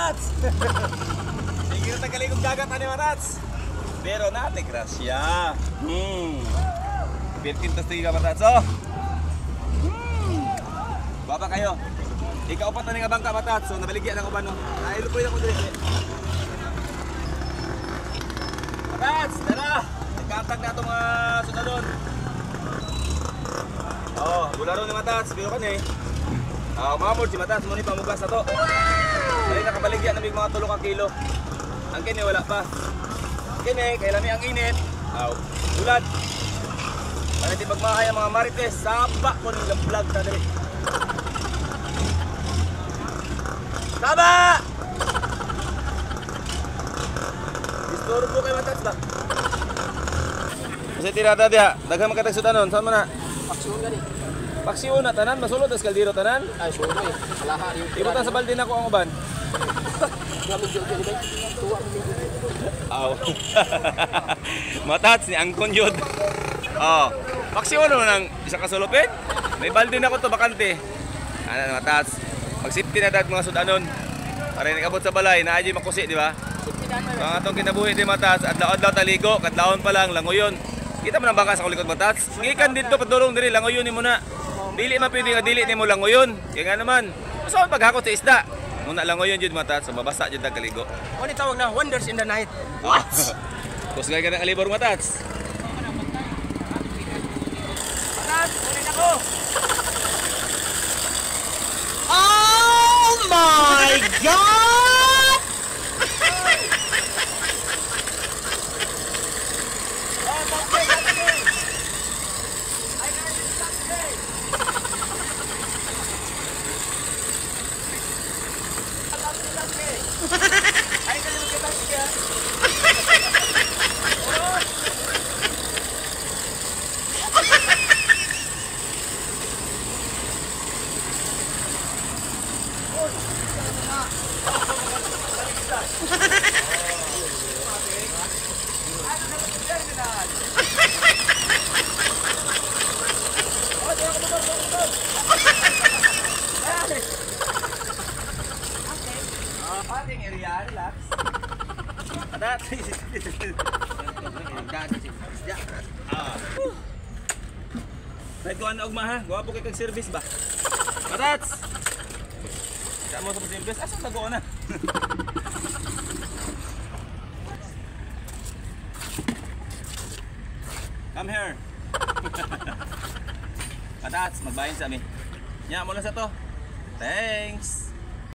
Matats. Sige na tagaligong dagat ani Matats. Pero nate grasya. Pirkin tas tiga Matats oh. Baba kayo. Ikaw pa tani nga bangka Matats. So nabaligya na ko ba no. Ay lupoy na ko diri. Matats, tara. Nagkatag na itong mga sundalon. Oh, bularo ni Matats, pero kani. Ah, mamod si Matats mo ni pamugas na to. Dali nakabaligya na may mga 3 ka kilo. Ang kini wala pa. Kini kay lami ang init. Aw, ulad. Para di magmahay ang mga marites, saba ko ning vlog ta diri. Saba! Istorbo kay Matats ba? Kasi tirada diha, daghan man katag sudanon, saan man na? Paksiyon gani. Paksiyon na tanan, masulod tas kaldero tanan. Ay, sulod eh. Alaha yung Ibutang sa balde nako ang uban. Aw. Matats ni angkon yun. Oh. Paksiyon mo nang isa ka sulupin. May balde na ko to bakante. Ana Matats. Pag-safety na dad mga sudanon. Para nikabot sa balay, naa jud makusi, di ba? Ang atong kinabuhi di Matats, adlaw-adlaw taligo, kadlawon pa lang langoyon. Kita mo nang bangka sa kulikod Matats. Gikan didto padulong diri langoyon nimo na. Dili man pwede nga dili nimo langoyon. Kaya nga naman, usa man paghakot sa isda. Muna langoyon jud Matats, so mabasa jud ang kaligo. Ano tawag na wonders in the night? What? Kusgay ka ng kalibor Matats. Matats, ulit ako. Oh my God! Ating area, relax. Kahit kuha na ugma ha, gwapo kay kag service ba? Matats! Sa mo sa service, asa tago na? Come here. Matats, magbahin sa amin. Nya mo lang sa to. Thanks.